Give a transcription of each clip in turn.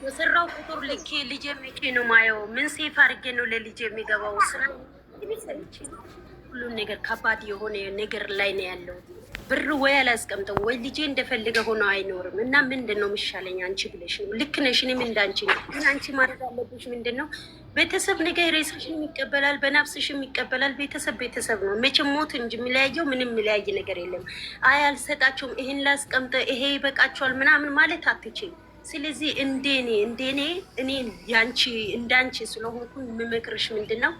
የሰራው ቁጥር ልኬ ልጄ መቼ ነው ማየው? ምን save አድርጌ ነው ለልጄ የሚገባው? ስራ ሁሉም ነገር ከባድ የሆነ ነገር ላይ ነው ያለው። ብር ወይ አላስቀምጠው ወይ ልጄ እንደፈለገ ሆኖ አይኖርም። እና ምንድን ነው የሚሻለኝ አንቺ ብለሽ ነው። ልክ ነሽ፣ እኔም እንዳንቺ ነው። ግን አንቺ ማድረግ አለብሽ ምንድን ነው፣ ቤተሰብ ነገ ሬሳሽንም ይቀበላል፣ በናፍስሽም ይቀበላል። ቤተሰብ ቤተሰብ ነው። መቼም ሞት እንጂ የሚለያየው ምንም የሚለያይ ነገር የለም። አይ አልሰጣቸውም፣ ይሄን ላስቀምጠ፣ ይሄ ይበቃቸዋል ምናምን ማለት አትችይም። ስለዚህ እንደኔ እኔ ያንቺ እንዳንቺ ስለሆንኩኝ የምመክርሽ ምንድን ነው፣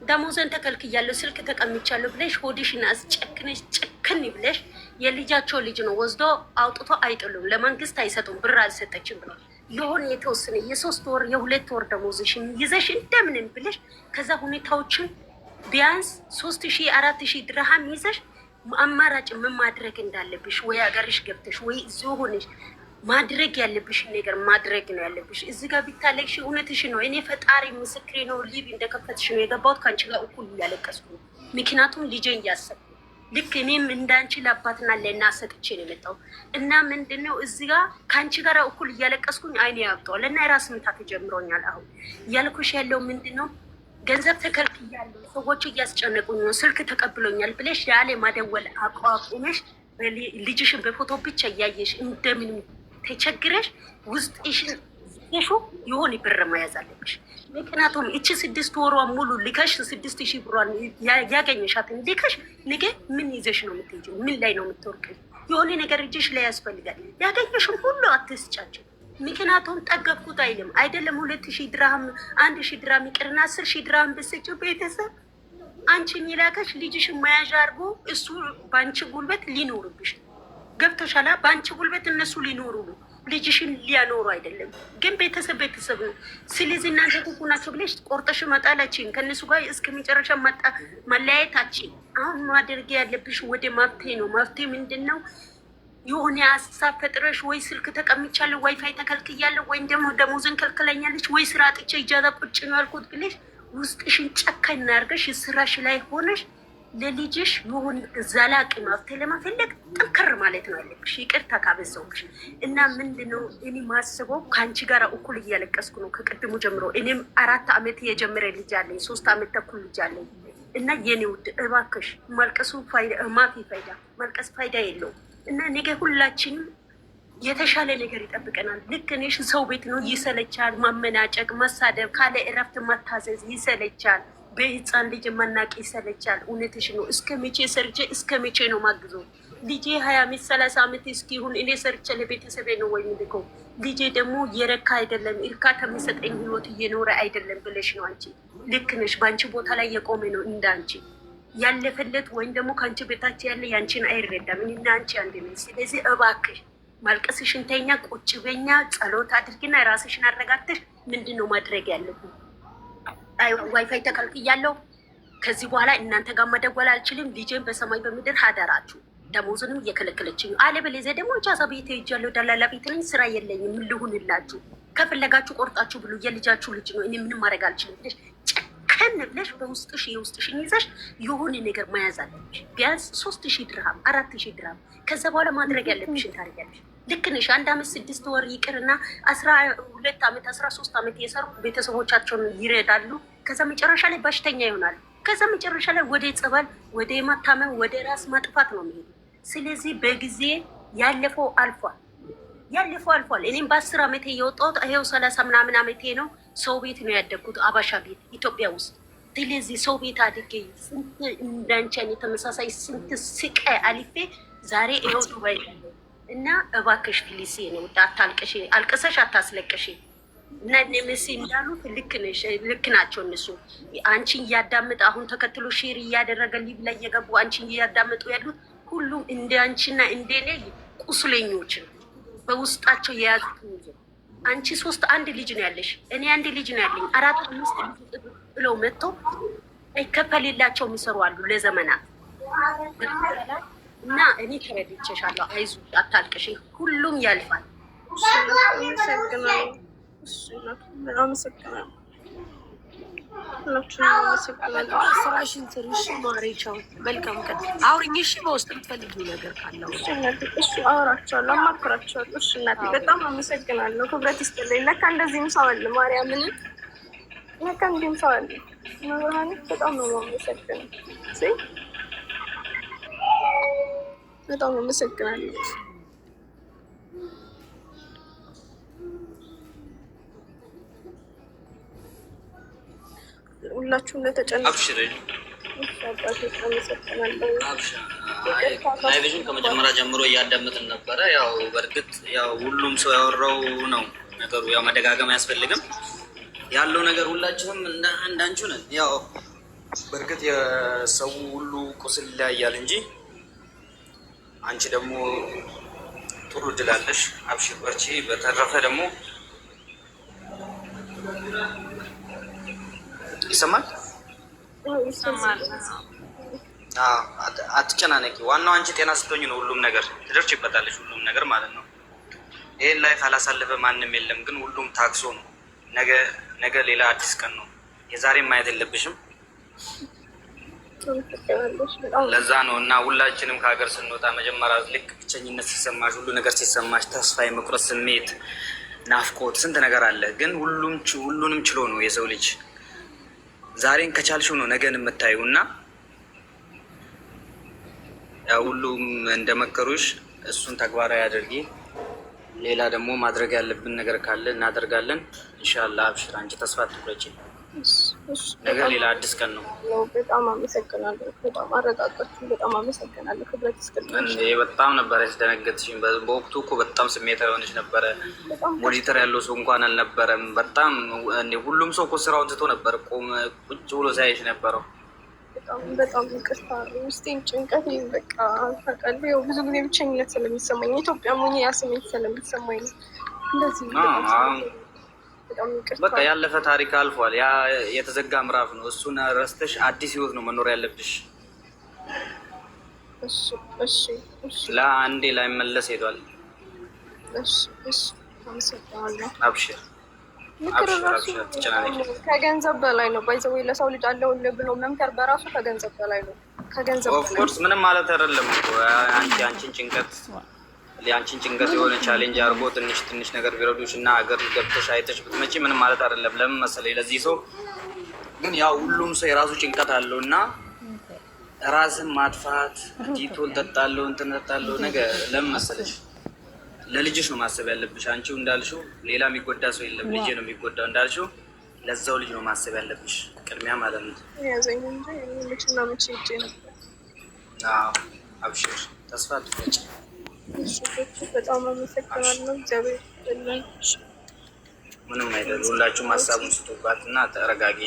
ደሞዘን ተከልክያለሁ፣ ስልክ ተቀምቻለሁ ብለሽ ሆድሽን አስጨክነሽ ጭክን ብለሽ፣ የልጃቸው ልጅ ነው፣ ወስዶ አውጥቶ አይጥሉም፣ ለመንግስት አይሰጡም፣ ብር አልሰጠችም ብለው። የሆነ የተወሰነ የ3 ወር የ2 ወር ደሞዝሽን ይዘሽ እንደምንም ብለሽ ከዛ ሁኔታዎችን ቢያንስ 3000 4000 ድርሃም ይዘሽ አማራጭ ምን ማድረግ እንዳለብሽ፣ ወይ ሀገርሽ ገብተሽ ወይ እዚሁ ሆነሽ ማድረግ ያለብሽን ነገር ማድረግ ነው ያለብሽ። እዚህ ጋር ቢታለቅሽ እውነትሽ ነው። እኔ ፈጣሪ ምስክሬ ነው። Live እንደከፈትሽ ነው የገባሁት። ከአንቺ ጋር እኩል እያለቀስኩ ነው። ምክንያቱም ልጄን እያሰብኩ፣ ልክ እኔም እንዳንቺ ለአባትና ለእናት ሰጥቼ ነው የመጣው። እና ምንድን ነው፣ እዚህ ጋር ከአንቺ ጋር እኩል እያለቀስኩኝ አይኔ ያብጠዋል እና የራስ ምታት ጀምሮኛል። አሁን እያልኩሽ ያለው ምንድን ነው፣ ገንዘብ ተከልክያለሁ፣ ሰዎቹ እያስጨነቁኝ ነው፣ ስልክ ተቀብሎኛል ብለሽ ያለ ማደወል አቋቁመሽ ልጅሽን በፎቶ ብቻ እያየሽ እንደምንም ተቸግረሽ ውስጥሽን ሹ የሆነ ብር መያዝ አለብሽ። ምክንያቱም እቺ 6 ወሯን ሙሉ ልከሽ 6000 ብሯን ያገኘሻትን ልከሽ ነገ ምን ይዘሽ ነው የምትሄጂው? ምን ላይ ነው የምትወርቂው? የሆነ ነገር እጅሽ ላይ ያስፈልጋል። ያገኘሽን ሁሉ አትስጫቸው። ምክንያቱም ጠገብኩት አይልም አይደለም። 2000 ድራም፣ 1000 ድራም ይቅርና 10,000 ድራም ብትሰጪው ቤተሰብ አንቺን የላከሽ ልጅሽን መያዣ አድርጎ እሱ በአንቺ ጉልበት ሊኖርብሽ፣ ገብቶሻላ። በአንቺ ጉልበት እነሱ ሊኖሩ ነው፣ ልጅሽን ሊያኖሩ አይደለም። ግን ቤተሰብ ቤተሰብ ነው። ስለዚህ እናንተ ክፉ ናቸው ብለሽ ቆርጠሽ መጣላችን ከእነሱ ጋር እስከ መጨረሻ መለያየታችን። አሁን ማድረግ ያለብሽ ወደ መፍትሄ ነው። መፍትሄ ምንድን ነው? የሆነ ሀሳብ ፈጥረሽ ወይ ስልክ ተቀምቻለሁ፣ ዋይፋይ ተከልክያለሁ፣ ወይም ደግሞ ደሞዝን ከልክለኛለች፣ ወይ ስራ አጥቼ إجازة ቁጭ ነው ያልኩት ብለሽ ውስጥሽን ጨካኝ አድርገሽ ስራሽ ላይ ሆነሽ ለልጅሽ የሆነ ዘላቂ መፍትሄ ለመፈለግ ጠንከር ማለት ነው ያለብሽ። ይቅርታ ካበዛሁብሽ። እና ምንድነው እኔ ማስበው ከአንቺ ጋር እኩል እያለቀስኩ ነው ከቅድሙ ጀምሮ። እኔም 4 አመት የጀመረ ልጅ አለኝ፣ 3 አመት ተኩል ልጅ አለኝ። እና የኔ ውድ እባክሽ ማልቀሱ مافي فايدة፣ ማልቀስ ፋይዳ የለውም። እና ነገ ሁላችንም የተሻለ ነገር ይጠብቀናል። ልክ እኔሽ ሰው ቤት ነው ይሰለቻል፣ ማመናጨቅ፣ መሳደብ፣ ካለ እረፍት መታዘዝ ይሰለቻል። በህፃን ልጅ መናቅ ይሰለቻል። እውነትሽ ነው። እስከ መቼ ሰርቼ እስከ መቼ ነው ማግዘው? ልጄ 20 አመት 30 አመት እስኪሁን እኔ ሰርቼ ለቤተሰቤ ነው ወይ የምልከው? ልጄ ደግሞ የረካ አይደለም፣ እርካታ የሚሰጠኝ ህይወት እየኖረ አይደለም ብለሽ ነው አንቺ። ልክ ነሽ። በአንቺ ቦታ ላይ የቆመ ነው እንዳንቺ ያለፈለት ወይም ደግሞ ከአንቺ በታች ያለ ያንቺን አይረዳም። እኔና አንቺ አንድ ነን። ስለዚህ እባክሽ ማልቀስሽን ተኛ፣ ቁጭ በኛ፣ ጸሎት አድርጊና ራስሽን አረጋግተሽ ምንድን ነው ማድረግ ያለብን? ዋይፋይ ተከልክያለሁ። ከዚህ በኋላ እናንተ ጋር መደወል አልችልም። ልጄን በሰማይ በምድር አደራችሁ። ደሞዝንም እየከለከለችኝ ነው። አለበለዚያ ደግሞ إجازة ቤት ሄጃለሁ፣ ደላላ ቤት ነኝ፣ ስራ የለኝም። ምን ልሁንላችሁ? ከፈለጋችሁ ቆርጣችሁ ብሉ፣ የልጃችሁ ልጅ ነው፣ እኔ ምንም ማድረግ አልችልም ብለሽ ጨከን ብለሽ በውስጥሽ የውስጥሽን ይዘሽ የሆነ ነገር መያዝ አለብሽ። ቢያንስ 3000 ድርሃም፣ 4000 ድርሃም። ከዛ በኋላ ማድረግ ያለብሽን ታደርጊያለሽ። ልክ ነሽ። 1 አመት 6 ወር ይቅርና 12 አመት 13 አመት የሰሩ ቤተሰቦቻቸውን ይረዳሉ። ከዛ መጨረሻ ላይ በሽተኛ ይሆናሉ። ከዛ መጨረሻ ላይ ወደ ጸበል፣ ወደ መታመም፣ ወደ ራስ ማጥፋት ነው የሚሄዱ። ስለዚህ በጊዜ ያለፈው አልፏል፣ ያለፈው አልፏል። እኔም በ10 አመቴ የወጣሁት ይኸው 30 ምናምን አመቴ ነው። ሰው ቤት ነው ያደግኩት፣ አባሻ ቤት ኢትዮጵያ ውስጥ። ስለዚህ ሰው ቤት አድጌ ስንት እንዳንቺ አይነት ተመሳሳይ ስንት ስቃይ አልፌ ዛሬ ይኸው ዱባይ። እና እባክሽ please ነው፣ አታልቅሽ፣ አልቅሰሽ አታስለቅሽ። እና እነ መሲ እንዳሉት ልክ ነሽ፣ ልክ ናቸው እነሱ። አንቺን እያዳመጠ አሁን ተከትሎ share እያደረገ live ላይ እየገቡ አንቺን እያዳመጡ ያሉት ሁሉም እንደ አንቺና እንደ እኔ ቁስለኞች ነው በውስጣቸው የያዙት። አንቺ ሶስት አንድ ልጅ ነው ያለሽ፣ እኔ አንድ ልጅ ነው ያለኝ። አራት አምስት ልጅ ብለው መጥቶ አይከፈልላቸው የሚሰሩ አሉ ለዘመናት። እና እኔ ተረድቼሻለሁ። አይዞሽ፣ አታልቅሽ፣ ሁሉም ያልፋል። አመሰግናለሁ። አመሰግናለሁ። ሁላችሁንም አመሰግናለሁ። ስራሽን ስሪ እሺ ማሬ። ቻው፣ መልካም ቀን። አውሪኝ እሺ፣ በውስጥ የምትፈልጊው ነገር ካለ እሺ እናቴ፣ እሺ አወራቸዋለሁ፣ አማክራቸዋለሁ። እሺ እናቴ፣ በጣም አመሰግናለሁ። ክብረት ይስጥልኝ። ለካ እንደዚህም ሰው አለ፣ ማርያምን፣ ለካ እንዲህም ሰው አለ። መብርሃን፣ በጣም ነው የማመሰግነው። እሺ፣ በጣም አመሰግናለሁ። ሁላችሁም ለተጨነቁ አብሽር። እሺ አባቴ፣ አመሰግናለሁ። አብሽር። ይቅርታ። Live ሽን ከመጀመሪያ ጀምሮ እያዳመጥን ነበረ። ያው በእርግጥ ያው ሁሉም ሰው ያወራው ነው ነገሩ። ያው መደጋገም አያስፈልግም። ያለው ነገር ሁላችንም እንዳንቺ ነን። ያው በእርግጥ የሰው ሁሉ ቁስል ይለያያል እንጂ አንቺ ደግሞ ጥሩ እድል አለሽ። አብሽር፣ በርቺ። በተረፈ ደግሞ ይሰማል። ይሰማል። አትጨናነቂ። ዋናው አንቺ ጤና ስትሆኝ ነው ሁሉም ነገር ትደርሽበታለሽ፣ ሁሉም ነገር ማለት ነው። ይህን life አላሳለፈ ማንም የለም፣ ግን ሁሉም ታግሶ ነው። ነገ ነገ ሌላ አዲስ ቀን ነው። የዛሬን ማየት የለብሽም። ለዛ ነው እና ሁላችንም ከሀገር ስንወጣ መጀመሪያ ልክ ብቸኝነት ሲሰማሽ፣ ሁሉ ነገር ሲሰማሽ፣ ተስፋ የመቁረጥ ስሜት፣ ናፍቆት፣ ስንት ነገር አለ። ግን ሁሉንም ችሎ ነው የሰው ልጅ። ዛሬን ከቻልሽው ነው ነገን የምታዩ። እና ያው ሁሉም እንደመከሩሽ እሱን ተግባራዊ አድርጊ። ሌላ ደግሞ ማድረግ ያለብን ነገር ካለ እናደርጋለን። ኢንሻላህ አብሽር፣ አንቺ ተስፋ አትቁረጪ። ነገ ሌላ አዲስ ቀን ነው። በጣም አመሰግናለሁ። በጣም አረጋጋችሁ። በጣም አመሰግናለሁ። ክብረት ይስጥልኝ። በጣም ነበረ ያስደነገጥሽኝ። በወቅቱ እኮ በጣም ስሜታዊ የሆነች ነበረ። Monitor ያለው ሰው እንኳን አልነበረም። በጣም ሁሉም ሰው እኮ ስራውን ትቶ ነበር ቆም ቁጭ ብሎ ሳይሽ ነበረው። በጣም በጣም ይቅርታ። ውስጤን ጭንቀት በቃ ታውቃለህ፣ ያው ብዙ ጊዜ ብቸኝነት ስለሚሰማኝ፣ ኢትዮጵያ ሆኜ ያ ስሜት ስለሚሰማኝ ነው እንደዚህ። በጣም ይቅርታ። በቃ ያለፈ ታሪክ አልፏል። ያ የተዘጋ ምዕራፍ ነው። እሱን ረስተሽ አዲስ ህይወት ነው መኖር ያለብሽ። እሺ። ለአንዴ ላይመለስ ሄዷል። እሺ፣ አመሰግናለሁ። አብሽር። ምክር ራሱ ከገንዘብ በላይ ነው። By the way ለሰው ልጅ አለሁልህ ብሎ መምከር በራሱ ከገንዘብ በላይ ነው። ከገንዘብ Of course፣ ምንም ማለት አይደለም እኮ። አንቺ አንቺን ጭንቀት የሆነ challenge አድርጎ ትንሽ ትንሽ ነገር ቢረዱሽ እና ሀገር ገብተሽ አይተሽ ብትመጪ ምንም ማለት አይደለም። ለምን መሰለኝ፣ ለዚህ ሰው ግን ያው ሁሉም ሰው የራሱ ጭንቀት አለው እና ራስን ማጥፋት፣ ዲቶል ጠጣለሁ፣ እንትን ጠጣለሁ ነገ ለምን መሰለሽ፣ ለልጅሽ ነው ማሰብ ያለብሽ። አንቺው እንዳልሽው ሌላ የሚጎዳ ሰው የለም፣ ልጄ ነው የሚጎዳው እንዳልሽው ለዛው ልጅ ነው ማሰብ ያለብሽ ቅድሚያ ማለት ነው። ያዘኝ እንጂ መቼና መቼ ሄጄ ነበር። አብሽር፣ ተስፋ አትቁረጪ። በጣም አመሰግናለሁ። እግዚአብሔር ይስጥልኝ። ምንም አይደል። ሁላችሁም ሀሳቡን ስጡባት እና ተረጋጊ።